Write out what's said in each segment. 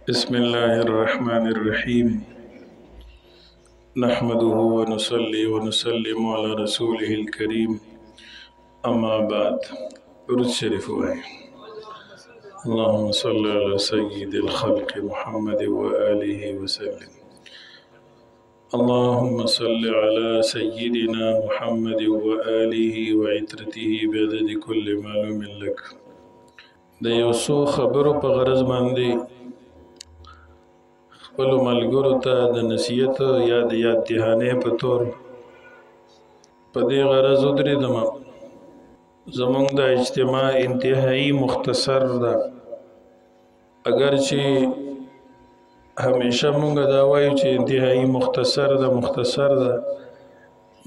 بسم الله الرحمن الرحيم. نحمده ونصلي ونسلم على رسوله الكريم. أما بعد، درود شریف وایي. اللهم صل على سيد الخلق محمد وآله وسلم. اللهم صل على سيدنا محمد وآله وعترته بعدد كل معلوم لك. د یو څو خبرو په غرض باندې خپلو ملګرو ته د نصیحت یا د یاد دهانې په تور په دې غرض ودرېدم. زمونږ د اجتماع انتهایی مختصر ده، اگر چې همیشه مونږ دا وایو چې انتهایی مختصر ده مختصر ده،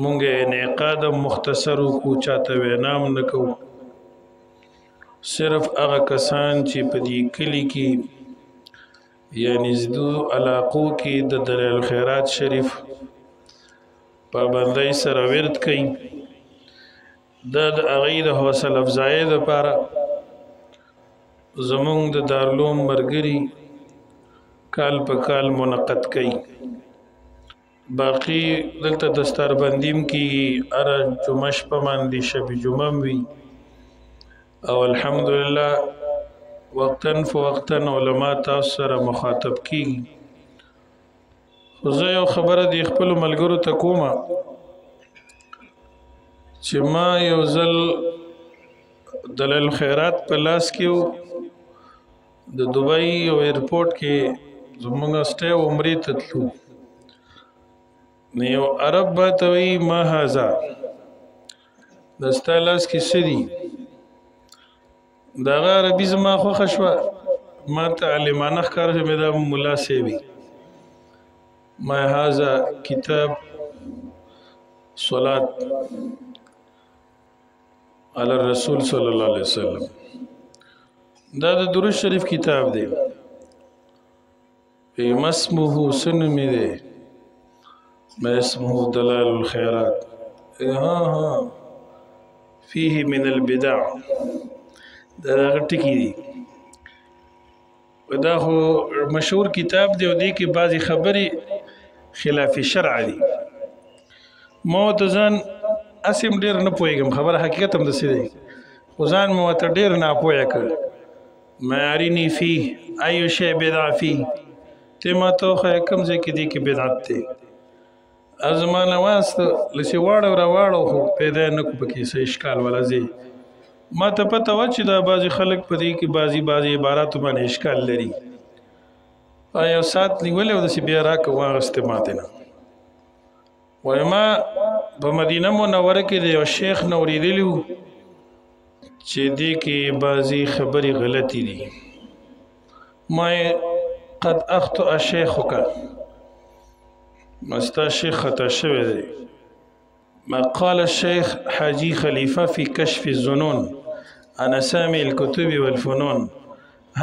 مونږ انعقاد هم مختصر وکړو، چاته وینا هم نه کوو. صرف هغه کسان چې په دې کلي کې یا نږدو علاقو کې د دلایل الخیرات شریف پابندۍ سره ورد کوي، دا د هغوی د حوصله افزایۍ دپاره زمونږ د دارالعلوم ملګري کال په کال منعقد کوي. باقي دلته دستاربندي هم کېږي، هره جمعه شپه باندې شب جمعه هم وي، او الحمدلله وقتاً فوقتاً علما تاسو سره مخاطب کېږي. خو زه یو خبره د خپلو ملګرو ته کومه چې ما یو ځل دلایل الخیرات په لاس کې و، د دوبۍ یو ایرپورټ کې زمونږ سټی عمرې ته تلو، نو یو عرب راته وایي ما هذا، دا ستا لاس کې څه دي؟ د هغه عربي زما خوښه شوه، ما ته عالمانه ښکاره شوه، مې دا ملا صاحب وي. ما هذا کتاب صلات علی الرسول صلی الله علیه وسلم، دا د درود شریف کتاب دی. ما اسمه، څه نوم یې دی؟ ما اسمه دلائل الخیرات. ها ها، فيه من البدع، دا د هغه ټکي دي. دا خو مشهور کتاب دی او دې کې بعضې خبرې خلاف شرع دي. ما ورته ځان هسې هم ډېر نه پوهېږم، خبره حقیقت هم داسې دی، خو ځان مې ورته ډېر ناپوهه کړ. ما اریني فيه ایو شی بدع فيه، ته ما ته وښیه کوم ځای کې دې کې بدعت دی. زما نه واست لسې واړو راواړو، خو پیدا یې نه کړو پکې څه اشکال والا ځای. ما ته پته وه چې دا بعضې خلک په دې کې بعضې بعضې عباراتو باندې اشکال لري. یو ساعت نیولی و، داسې بیا راکړه واخیستې ما ته نه. وایي ما په مدینه منوره کې د یو شیخ نه اورېدلي وو چې دې کې بعضې خبرې غلطې دي. ما یې قد اخطأ شیخک، ما ستا شیخ خطا شوی دی. ما قال الشيخ حاجي خليفة في كشف الظنون عن أسامي الكتب والفنون،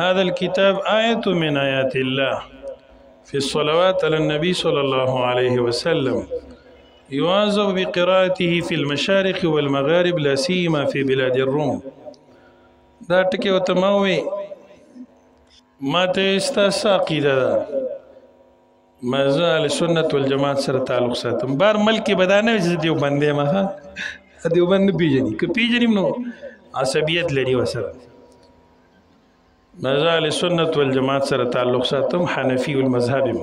هذا الكتاب آية من آيات الله في الصلوات على النبي صلى الله عليه وسلم، يواظب بقراءته في المشارق والمغارب لا سيما في بلاد الروم. دا ټکی ورته ما ووی، ما ته یې ستا څه عقیده ده؟ ما زه اهل سنت والجماعت سره تعلق ساتم. بار ملک کې به دا نه وي چې زه دیوبندی یم، ښه دیوبند نه پېژني، که پېژني نو عصبیت لري ورسره. ما زه اهل سنت والجماعت سره تعلق ساتم، حنفي المذهب یم.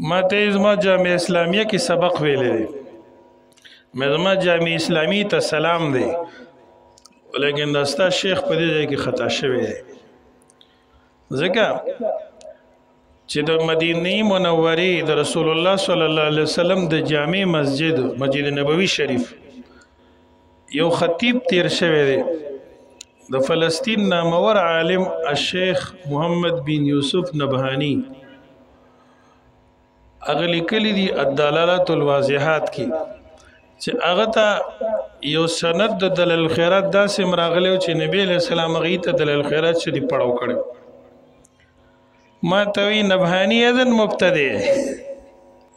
ما ته یې زما جامع اسلامیه کې سبق ویلی دی، مې زما جامع اسلامي ته سلام دی، لیکن دا ستا شیخ په دې ځای کې خطا شوی دی، ځکه چې د مدینې منورې د رسول الله صلی الله علیه وسلم د جامع مسجد مسجد نبوي شریف یو خطیب تیر شوی دی، د فلسطین نامور عالم الشیخ محمد بن یوسف نبهانی، هغه لیکلي دي الدلالات الواضحات کې چې هغه ته یو سند د دلایل الخیرات داسې هم راغلی و چې نبی علیه السلام هغوی ته دلایل الخیرات شریف پړاو کړی. ما ته وایي نبهانی اذن مبتدع،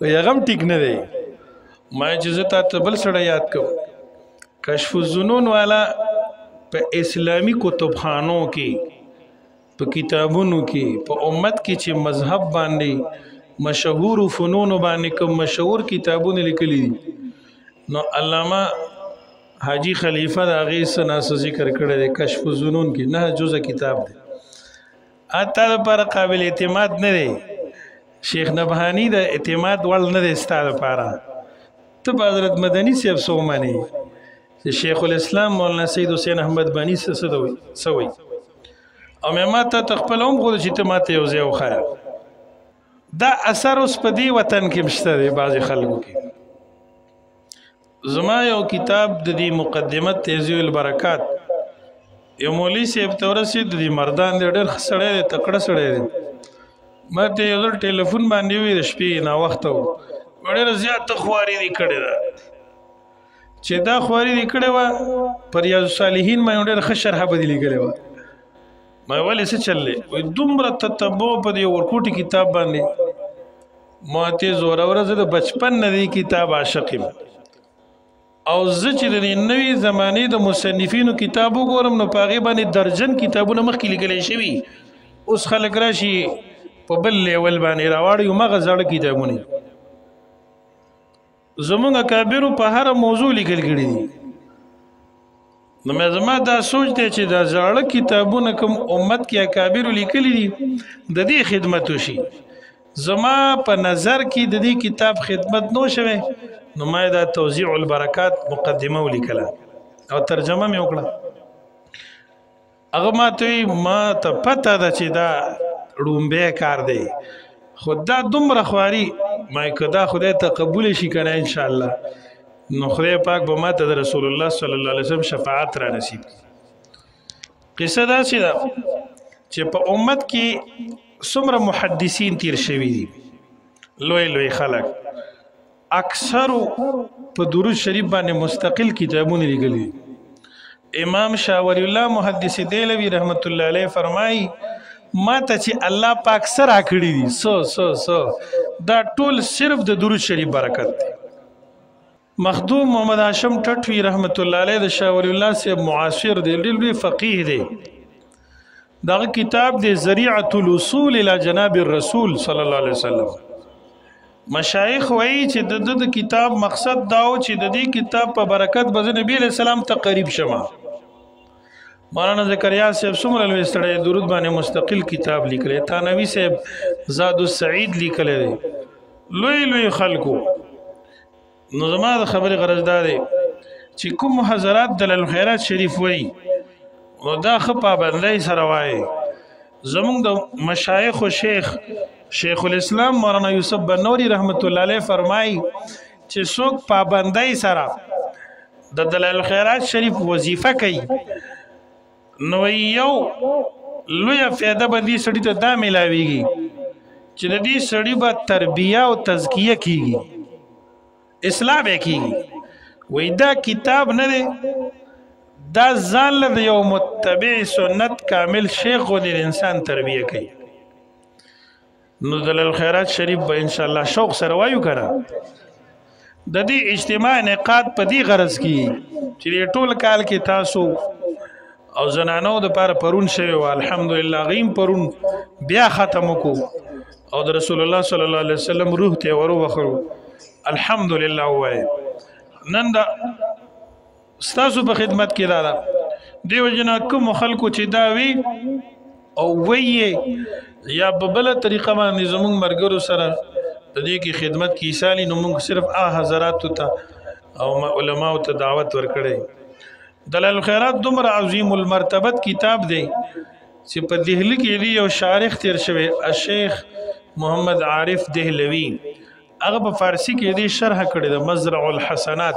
وایي هغه هم ټیک نه دی. ما چې زه تا ته بل سړی یاد کوم، کشف الظنون والا په اسلامي کتبخانو کې په کتابونو کې په امت کې چې مذهب باندې مشهور فنون باندې کوم مشهور کتابونه لیکلي دي، نو علامه حاجی خلیفہ د هغې څه ناڅه ذکر کړی دی کشف الظنون کې، 9 جزء کتاب دی. اته لپاره قابل اعتماد نه دی، شیخ نبهانی د اعتماد وړ نه دی ستا لپاره. ته به حضرت مدني صاحب څه ومنې چې شیخ الاسلام مولانا سید حسین احمد بانی څه وایي؟ او مې ما ته خپل هم خو چې ته ما ته یو ځای وښایه. دا اثر اوس په دې وطن کې شته دی بعضې خلکو کې. زما یو کتاب د دې مقدمه تیزی البرکات یو مولوي صاحب ته ورسېد، د دې مردان دی، ډېر ښه سړی دی، تکړه سړی دی. ما ته یو ځل ټلیفون باندې وویل، د شپې ناوخته و، ډېره زیاته خواري دې کړې ده. چې دا خواري دې کړې وه پر ریاض الصالحین باندې ډېره ښه شرحه به دې لیکلې وه. ما ولې څه چل دی؟ وایي دومره تتبع په دې ورکوټي کتاب باندې. ما ته زوروره زه د بچپن نه دې کتاب عاشق یم، او زه چې د دې نوې زمانې د مصنفینو کتاب وګورم نو په هغې باندې درجن کتابونه مخکې لیکلی شوي، اوس خلک راشي په بل لیول باندې راواړي هماغه زاړه کتابونه. زمونږ اکابرو په هره موضوع لیکل کړي دي. نو مې زما دا سوچ دی چې دا زاړه کتابونه کوم امت کې اکابرو لیکلي دي د دې خدمت وشي. زما په نظر کې د دې کتاب خدمت نو شوی، نو ما دا توزیع البرکات مقدمه ولیکله او ترجمه مې وکړه. هغه ما ته وی ما ته پته ده چې دا ړومبی کار دی، خو دا دومره خواري ما که دا خدای ته قبول شي که نه انشاءالله نو خدای پاک به ما ته د رسول الله صلی الله علیه وسلم شفاعت را نصیب کړي. قصه داسې ده چې په امت کې څومره محدثین تیر شوي دي، لوی لوی خلک، اکثرو په درود شریف باندې مستقل کتابونه لیکلي. امام شاه ولی الله محدث دهلوي رحمت الله علیه فرمایي ما ته چې الله پاک څه راکړي دي سو سو سو دا ټول صرف د درود شریف برکت دی. مخدوم محمد هاشم ټټوي رحمت الله علیه د شاه ولی الله صاحب معاصر دی، ډېر لوی فقیه دی. دغه کتاب دی ذریعة الوصول الى جناب الرسول صلی الله علیه وسلم. مشایخ وایي چې د ده د کتاب مقصد دا و چې د دې کتاب په برکت به زه نبي علیه السلام ته قریب شم. مولانا زکریا صاحب څومره لوی سړی درود باندې مستقل کتاب لیکلی، تانوي صاحب زاد السعید لیکلی دی، لوی لوی خلکو. نو زما د خبرې غرض دا دی چې کوم حضرات دلایل الخیرات شریف وایي نو دا ښه پابندۍ سره وایي. زمونږ د مشایخ او شیخ الاسلام مولانا یوسف بنوری رحمت الله علیه فرمایي چې څوک پابندۍ سره د دلایل الخیرات شریف وظیفه کوي نو یو لویه فایده به دې سړي ته دا میلاویږي چې د دې سړي به تربیه او تزکیه کیږي، اصلاح به کیږي. وایي دا کتاب نه دی، دا ځان له د یو متبع سنت کامل شیخ غوندې د انسان تربیه کوي. نو دلایل الخیرات شریف به انشاءالله شوق سره وایو که نه. د دې اجتماع انعقاد په دې غرض کې چې دې ټول کال کې تاسو او زنانو دپاره پرون شوی وه، الحمدلله غیم پرون بیا ختم وکړو او د رسول الله صلی الله علیه وسلم روح ته یې وروبخښلو، الحمدلله ووایه. نن دا ستاسو په خدمت کې دا ده. دې وجې نه کومو خلکو چې دا وي او ویې یا په بله طریقه باندې زمونږ ملګرو سره د دې کې خدمت کې ایسالي، نو موږ صرف هغه حضراتو ته او علماو ته دعوت ورکړی. دلایل الخیرات دومره عظیم المرتبت کتاب دی چې په دهلي کې دی یو شارح تیر شوی، الشیخ محمد عارف دهلوي، هغه په فارسي کې دی شرح کړې ده مزرع الحسنات.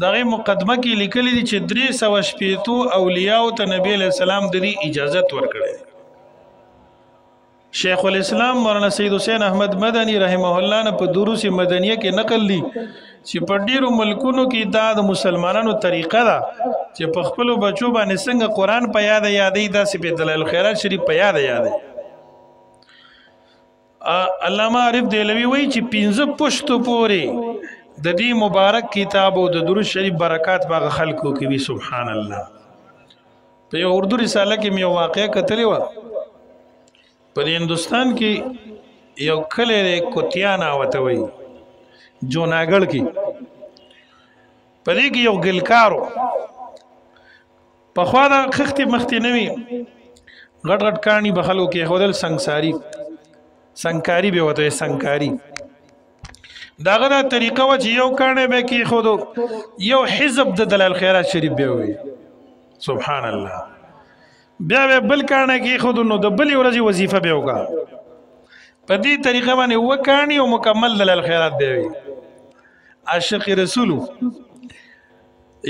دغه مقدمه کې لیکلي دي چې 360 اولیاو ته نبی علیه السلام د دې اجازت ورکړی. شیخ الاسلام مولانا سید حسین احمد مدني رحمه الله نه په دروس مدنیه کې نقل دي چې په ډیرو ملکونو کې دا د مسلمانانو طریقه ده چې په خپلو بچو باندې څنګه قرآن په یاد یادوي داسې په دلایل الخیرات شریف په یاد یادوي. علامه عارف دهلوي وایي چې 5 پښتو پورې د دې مبارک کتاب او د درود شریف برکات په هغه خلکو کې وي. سبحان الله. په یو اردو رساله کې مې یو واقعه کتلې وه. په هندوستان کې یو کلی دی کوتیانا ورته وایي، جوناګړ کې. په دې کې یو ګلکارو، پخوا دا خښتې مختې نه وي، غټ غټ کاڼي به خلکو کېښودل، سنګساري سنګکاري به ورته وایي، سنګکاري. داغه دا طریقه وه چې یو کاڼی به یې کېښودو، یو حزب د دلایل خیرات شریف به وي. سبحان الله. بیا به بل کاڼی کېښودو، نو د بلې ورځې وظیفه به وکړه. په دې طریقه باندې اووه کاڼي او مکمل دلایل خیرات به وي. عاشق رسول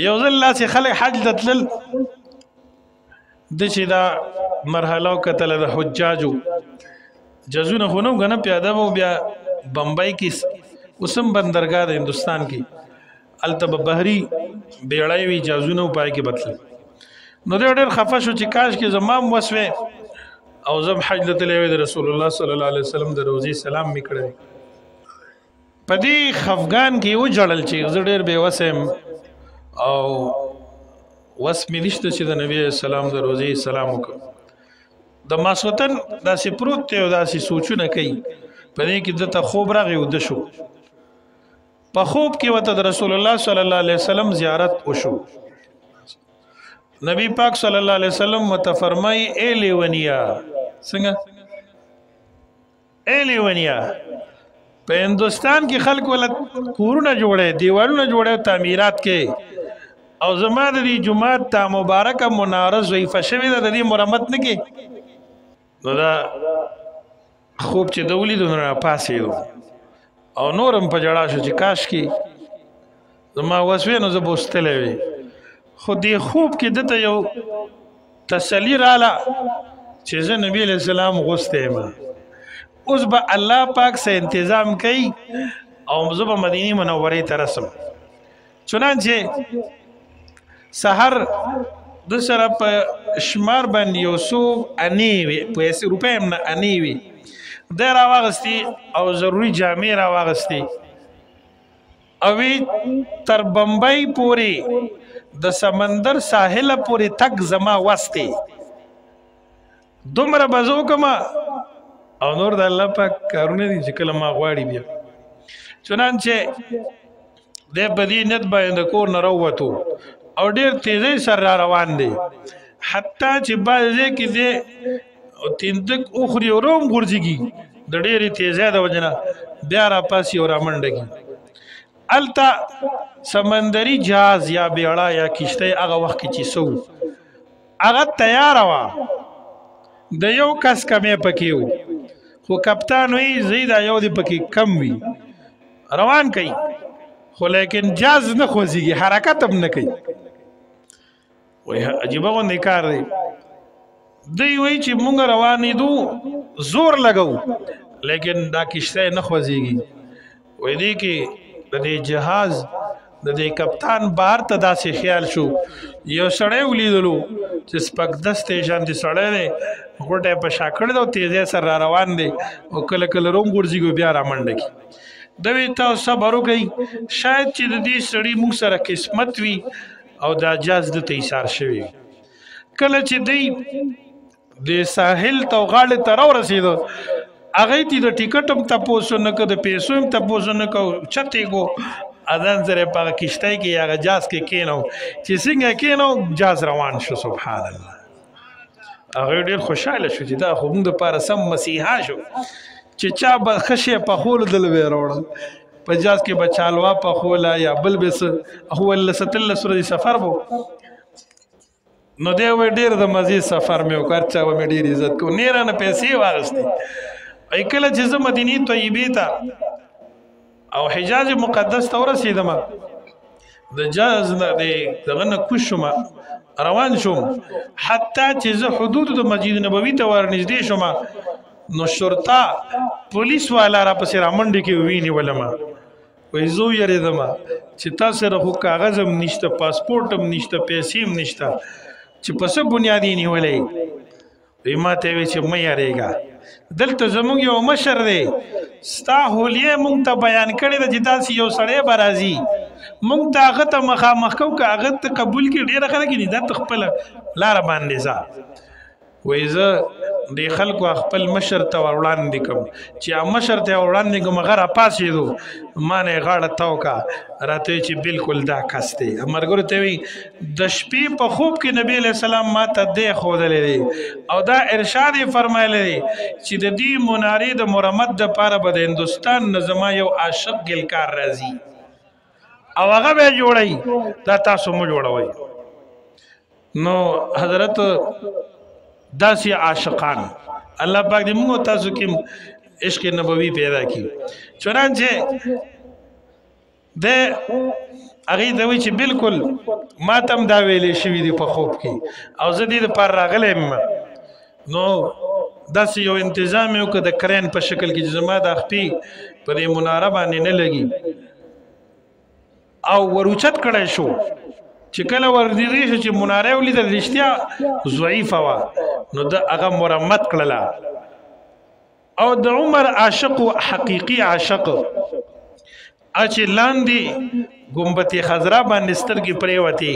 یو ځل لاسې خلک حج ته تلل، د چې دا مرحله وکتله د حجاجو جزونه خو نه وو که نه، پیاده به بیا بمبئی کې اوس هم بندرګاه د هندوستان کې، هلته به بحري بیړۍ وي، جازونه وو، پای کې به تلل. نو دی ډېر خفه شو چې کاش کې زما هم وس وی او زه هم حج ته تللی وی، د رسول الله صلی الله علیه وسلم د روضې سلام مې کړی. په دې خفګان کې وژړل چې زه ډېر بې وسه یم او وس مې نشته چې د نبی علیه السلام د روضې سلام وکړم. د ماسوتن داسې پروت دی او داسې سوچونه کوي. په دې کې ده ته خوب راغی، وده شو. په خوب کې ورته د رسول الله صلی الله علیه وسلم زیارت وشو. نبی پاک صلی الله علیه وسلم ورته فرمایي، ای لیونیا، څنګه ای لیونیا، په هندوستان کې خلک ولا کورونه جوړي، دیوالونه جوړي، تعمیرات کې، او زما د دې جومات ته مبارکه مناره ضعیفه شوې ده، د دې مرمت نه کې. نو دا خوب چې ده ولیدو نو راپاڅېدو او نور هم په ژړا شو چې کاش کې زما وس وی نو زه به اوس تللی وی. خو دې خوب کې ده ته یو تسلي راله چې زه نبی علیه السلام غوستی یم، اوس به الله پاک څه انتظام کوي او زه به مدینې منورې ته رسم. چنانچه سحر د سره په شمار باندې یو څو انې وې، پیسې روپۍ هم نه انې وې، دی راواغستې او ضروري جامې راواغستې او تر بمبئی پورې د سمندر ساحل پورې تک زما وسته، دومره به زه وکړم او نور د الله پاک کارونه دي چې کله ما غواړي بیا. چنانچه دی په دې نیت باندې د کور نه راووتو او ډېر تیزۍ سره را روان دی، حتی چې بعضې ځای کې دی تیندک وخوري او روم غورځېږي د ډېرې تیزۍ د وجې نه، بیا راپاسي او رامنډه کړي. هلته سمندري جهاز یا بیړه یا کشتۍ هغه وخت کې چې څه وو هغه تیاره وه، د یو کس کمی پکې و، خو کپتان وایي زه دا یو دی پکې کم وي، روان کوي، خو لیکن جاز نه خوځېږي، حرکت هم نه کوي. وایي عجیبه غوندې کار دی. دوی وایي چې موږ روانېدو زور لګو، لیکن دا کشته نه خوځېږي. وایي دې کې د دې جهاز د دې کپتان بهر ته داسې خیال شو، یو سړی ولیدلو چې سپکدستی شانتې سړی دی، غوټه یې په شا کړې ده او تیزۍ سره را روان دی او کله کله روم غورځېږي او بیا رامنډه کړي. ده وی تاسو صبر وکړئ، شاید چې د دې سړي موږ سره قسمت وي او دا جاز ده ته ایثار شوی وي. کله چې دی د ساحل ته غاړې ته راورسېده، هغې ته د ټیکټ هم تپوس ونه کړ، د پیسو هم تپوس ونه کړ، چتې کو اذان سره په هغه کښتۍ کې هغه جاز کې کښېنو، چې څنګه کښېنو جاز روان شو. سبحان الله. هغه ډېر خوشحاله شو چې دا خو موږ دپاره سم مسیحا شو چې چا به ښه شی پخولو دله به یې راوړل، په جاز کې به چالوا پخوله یا بل به څه، هو 18 ورځې سفر به. نو دی وایي ډېر د مزې سفر مې وکړ، هر چا به مې ډېر عزت کو، نه رانه پیسې واخیستې. ای کله چې زه مدینې طیبې ته او حجاز مقدس ته ورسېدم، د جاز نه د دغه نه کوز شوم، روان شوم، حتی چې زه حدود د مسجد نبوي ته ورنږدې شوم، نو شرطه پولیس والا را پسې رامنډې کې ویني ولم. وایي زه ویرېدم چې تا سره خو کاغذ هم نشته، پاسپورټ هم نشته، پیسې هم نشته، چې په څه بنیاد یې نیولی؟ وایي ما ته وایي چې مه یارېږه، دلته زموږ یو مشر دی، ستا حلیه موږ ته بیان کړې ده چې داسې یو سړی به راځي، موږ ته هغه ته مخامخ کوو، که هغه ته قبول کړي ډېره ښه ده، که نه دا ته خپله لاره باندې ځه. وایي زه د خلکو خپل مشر ته وړاندې کوم، چې مشر ته وړاندې کوم، هغه راپاڅېدو، ما نه یې غاړه تاو کا، راته چې بالکل دا کس دی. ملګرو ته وایي د شپې په خوب کې نبی علیه السلام ما ته دی ښودلی دی او دا ارشاد یې فرمایلی دی چې د دې منارې د مرمت دپاره به د هندوستان نه زما یو عاشق ګلکار راځي او هغه به جوړوي، دا تاسو مو جوړوئ. نو حضرت داسې عاشقان الله پاک دې موږ تاسو کې عشق نبوي پیدا کړي. چنانچه د هغې ته وایي چې بالکل ما ته هم دا ویلی شوي دي په خوب کې او زه دې دپاره راغلی یم. نو داسې یو انتظام یې وکړ د کرین په شکل کې چې زما دا خپې په دې مناره باندې نه لګي، او وروچت کړی شو. چې کله ورنږدې شو چې مناره یې ولیدل رښتیا ضعیفه وه، نو ده هغه مرمت کړله. او د عمر عاشق و حقیقي عاشق چې لاندې ګنبتې خضرا باندې سترګې پرېوتې،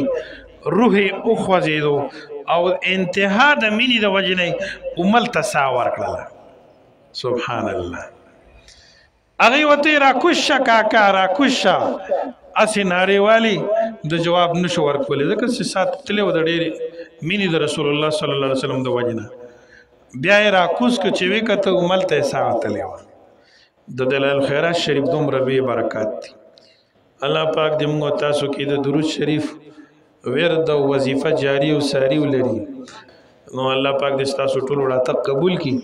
روح یې وخوځېدو او انتها د مینې د وجې نه یې عمل ته ساه ورکړله. سبحان الله. هغې ورته ویل راکوز شه کاکا، راکوز شه. هسې نارې والي د جواب نشو ورکولی، ځکه چې سات تللی و د ډېرې مینې د رسول الله صلی الله علیه وسلم د وجې نه. بیا یې راکوز که چې ویې کته عمل ته یې ساه وتلې وه. د دلایل خیرات شریف دومره لوی برکات دي. الله پاک دې موږ تاسو کې د درود شریف ورد او وظیفه جاری او ساری ولري. نو الله پاک دې ستاسو ټول راتګ قبول کړي.